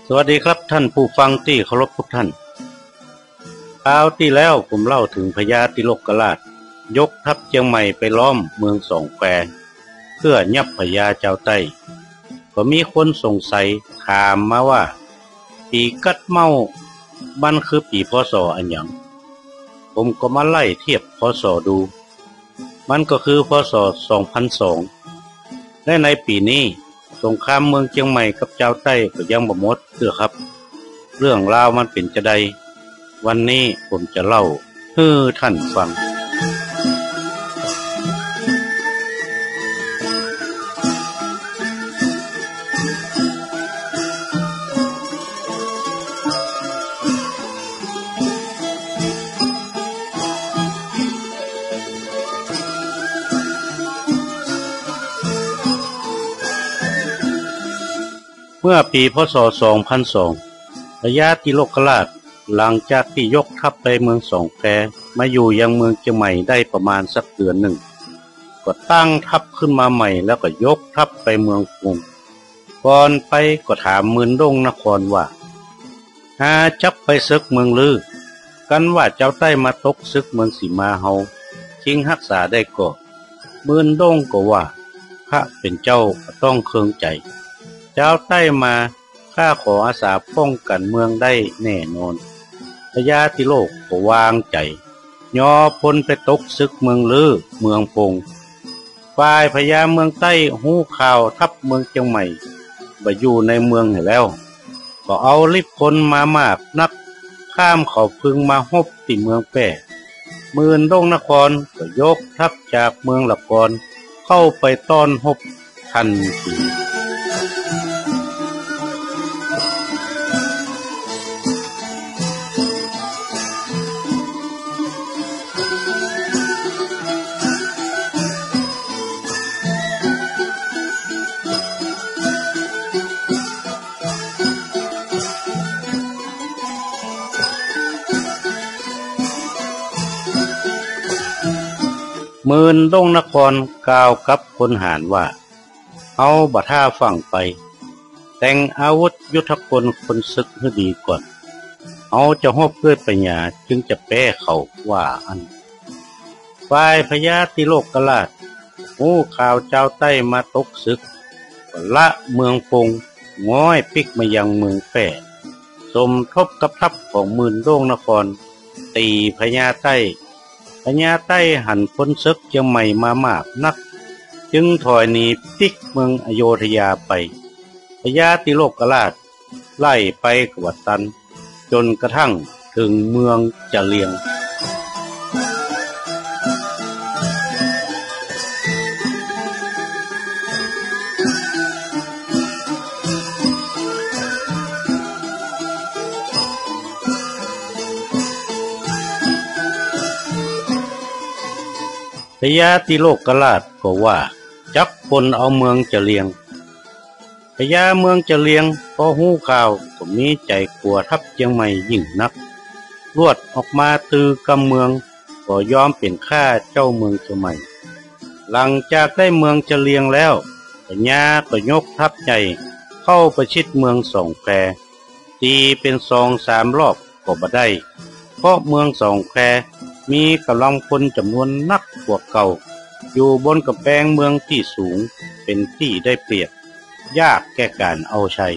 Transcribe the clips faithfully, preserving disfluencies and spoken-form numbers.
สวัสดีครับท่านผู้ฟังตี้เคารพทุกท่าน คราวตี้แล้วผมเล่าเถิงพญาติโลกราชยกทัพเจียงใหม่ไปล้อมเมืองสองแควเปื้อยับพญาจาวใต้ ก็มีคนสงสัยถามมาว่า ปี๋กัดเม้ามันคือปี๋ พ.ศ. อะหยัง ผมก็มาไล่เทียบ พ.ศ. ดู มันก็คือ พ.ศ. สองพันสอง และในปี๋นี้สงครามเมืองเจียงใหม่กับจาวใต้ก็ยังบ่หมดเตื้อครับ เรื่องราวมันเป๋นจาใด วันนี้ผมจะเล่าหื้อท่านฟัง เมื่อปี๋ พ.ศ. สองพันสอง พญาติโลกราชหลังจากตี้ยกทัพไปเมืองสองแควมาอยู่ยังเมืองเจียงใหม่ได้ประมาณสักเดือนนึ่ง ก็ตั้งทัพขึ้นมาใหม่แล้วก็ยกทัพไปเมืองปง ก่อนไปก็ถามหมื่นด้งนครว่า หาจักไปเสิ็กเมืองลือ กันว่าจาวใต้มาตกเสิ็กเมืองสีมาเฮา คิงฮักษาได้ก่อ หมื่นด้งก็ว่า พระเป๋นเจ้าบ่ต้องเคืองใจ๋ จาวใต้มา ข้าขออาสาป้องกั๋นเมืองได้แน่นอน พญาติโลกก็วางใจ๋ ยอพลไปตกเสิ็กเมืองลือ เมืองปง ฝ่ายพญาเมืองใต้ฮู้ข่าวทัพเมืองเจียงใหม่บ่อยู่ในเมืองแล้ว ก็เอาริบพลมามากนัก ข้ามเขาพึงมาฮบตี้เมืองแป้ หมื่นด้งนครก็ยกทัพจากเมืองละกอนเข้าไปต้อนฮบ ทันที หมื่นด้งนครกล่าวกับพลหาญว่า เฮาบ่ถ้าฟั่งไป แต่งอาวุธยุทโธปกรณ์คนเสิ็กหื้อดีก่อน เฮาจะฮบด้วยปัญญาจึงจะแป้เขา ว่าอั้น ฝ่ายพญาติโลกราชฮู้ข่าวจาวใต้มาตกเสิ็ก ก็ละเมืองปง ง้อยปิ๊กมายังเมืองแป้ สมทบกับทัพของหมื่นด้งนคร ตี๋พญาใต้ พญาใต้หันคนเสิ็กเจียงใหม่มามากนัก จึงถอยหนีปิ๊กเมืองอโยธยาไป พญาติโลกราชไล่ไปก็บ่ตัน จ๋นกระทั่งเถิงเมืองจะเลียง พญาติโลกราชก็ว่า จักปล้นเอาเมืองจะเลียง พญาเมืองจะเลียงพอฮู้ข่าวก็มีใจ๋กั๋วทัพเจียงใหม่ยิ่งนัก ลวดออกมาตือกำเมือง ก็ยอมเป๋นข้าเจ้าเมืองเจียงใหม่ หลังจากได้เมืองจะเลียงแล้ว พญาก็ยกทัพใหญ่เข้าประชิดเมืองสองแคว ตีเป๋นสองสามรอบก็บ่ได้ เพราะเมืองสองแควมีก๋ำลังพลจ๋ำนวนนักกว่าเก่า อยู่บนก๋ำแปงเมืองตี้สูง เป๋นตี้ได้เปรียบ ยากแก่ก๋านเอาชัย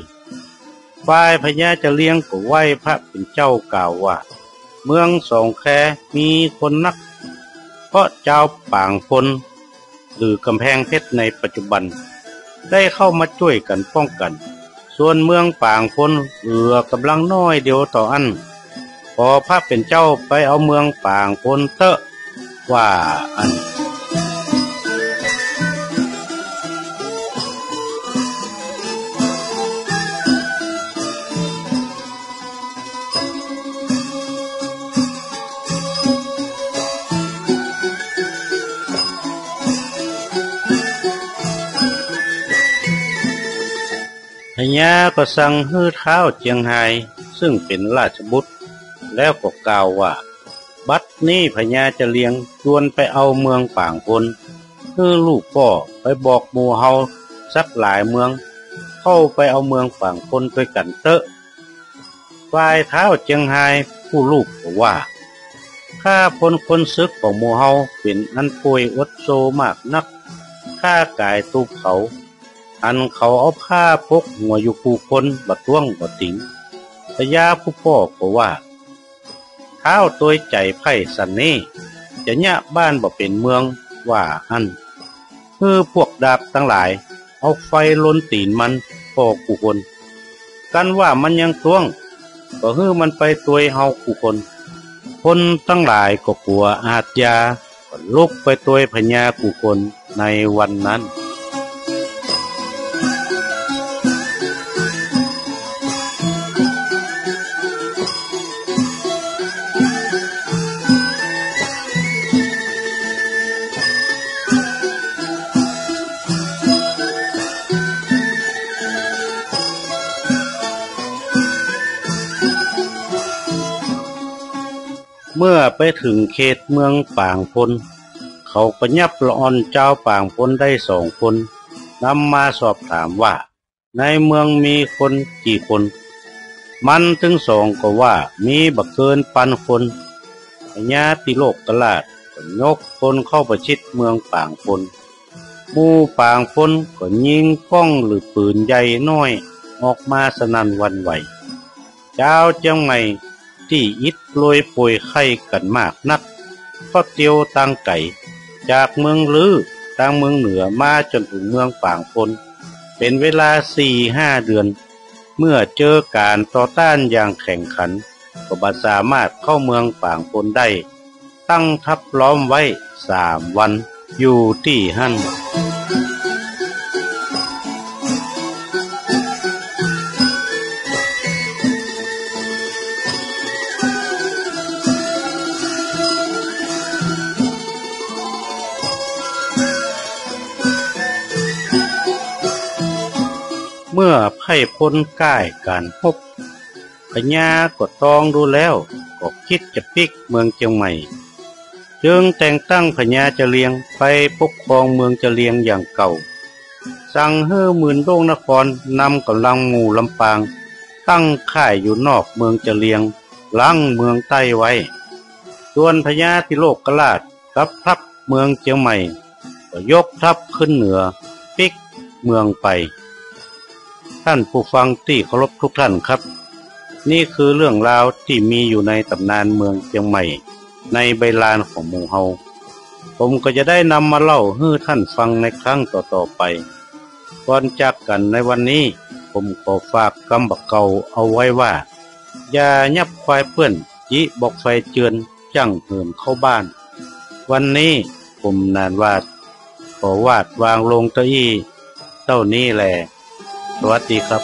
ฝ่ายพญาจะเลียงก็ไหว้พระเป๋นเจ้ากล่าวว่า เมืองสองแควมีคนนัก เพราะจาวป๋างพล หรือกำแพงเพชรในปัจจุบัน ได้เข้ามาจ้วยกั๋นป้องกั๋น ส่วนเมืองป๋างพลเหลือก๋ำลังน้อยเดียวเต้าอั้น ขอพระเป๋นเจ้าไปเอาเมืองป๋างพลเต๊อะ ว่าอั้น พญาก็สั่งหื้อท้าวเจียงฮาย ซึ่งเป๋นราชบุตร แล้วก็กล่าวว่า บัดนี้พญาจะเลียงจวนไปเอาเมืองป๋างพล หื้อลู่ป้อไปบอกหมู่เฮาสักหลายเมือง เข้าไปเอาเมืองป๋างพลตวยกั๋นเต๊อะ ฝ่ายท้าวเจียงฮายผู้ลูกก็ว่า ข้าพลคนศึกของหมู่เฮาเป๋นอันป่วยอดโซมากนัก ข้ากายตูบเขา หันเขาเอาผ้าปกหัวอยู่กู้คนบ่ต้วงบ่ติง พญาผู้ป้อก็ว่า ท้าวตวยใจ๋ไพร่สันนี้ จะเยียะบ้านบ่เป๋นเมือง ว่าอั้น หื้อพวกดาบตังหลายเอาไฟลนตี๋นมันป้อกู้คน กันว่ามันยังต้วง ก็หื้อมันไปตวยเฮากู้คน คนตังหลายก็กั๋วอาชญา ก็ลุกไปตวยพญากู้คนในวันนั้น เมื่อไปเถิงเขตเมืองปางพล เขาก็ยับละอ่อนจาวปางพลได้สองคน นำมาสอบถามว่า ในเมืองมีคนกี่คน มันตึงสองก็ว่ามีบ่เกินปันคน พญาติโลกราชก็ยกพลเข้าประชิดเมืองปางพล หมู่ปางพลก็ยิงก้องหรือปืนใหญ่น้อยออกมาสนั่นหวั่นไหว จาวเจียงใหม่ตี้อิดโรยป่วยไข้กั๋นมากนัก ก็เตียวตางไก๋ จากเมืองลือตางเมืองเหนือมาจ๋นเถิงเมืองปางพล เป๋นเวลาสี่ห้าเดือน เมื่อเจอก๋านต่อต้านอย่างแข่งขัน ก็บ่สามารถเข้าเมืองปางพลได้ ตั้งทัพล้อมไว้สามวัน อยู่ตี้หั้น เมื่อใพ่ป๊นก้ายก๋านฮบ พญาก็ตองดูแล้ว ก็กึ๊ดจะปิ๊กเมืองเจียงใหม่ จึงแต่งตั้งพญาเจเลียงไปปกครองเมืองเจเลียงอย่างเก่า สั่งหื้อหมื่นโด้งนครนำก๋ำลังหมู่ลำปาง ตั้งค่ายอยู่นอกเมืองเจเลียง รั้งเมืองใต้ไว้ ส่วนพญาติโลกราชกับทัพเมืองเจียงใหม่ ก็ยกทัพขึ้นเหนือปิ๊กเมืองไป ท่านผู้ฟังตี้เคารพทุกท่านครับ นี่คือเรื่องราวตี้มีอยู่ในต๋ำนานเมืองเจียงใหม่ ในใบลานของหมู่เฮา ผมก็จะได้นำมาเล่าหื้อท่านฟังในครั้งต่อๆ ไป ก่อนจากกั๋นในวันนี้ ผมขอฝากกำบ่าเก่าเอาไว้ว่า อย่ายับควายเปื้อน จิบอกไฟเจือน จั้งเหินเข้าบ้าน วันนี้ผมหนานหวาด ขอวาดวางลงเต้าอี้ เต้านี้แล สวัสดีครับ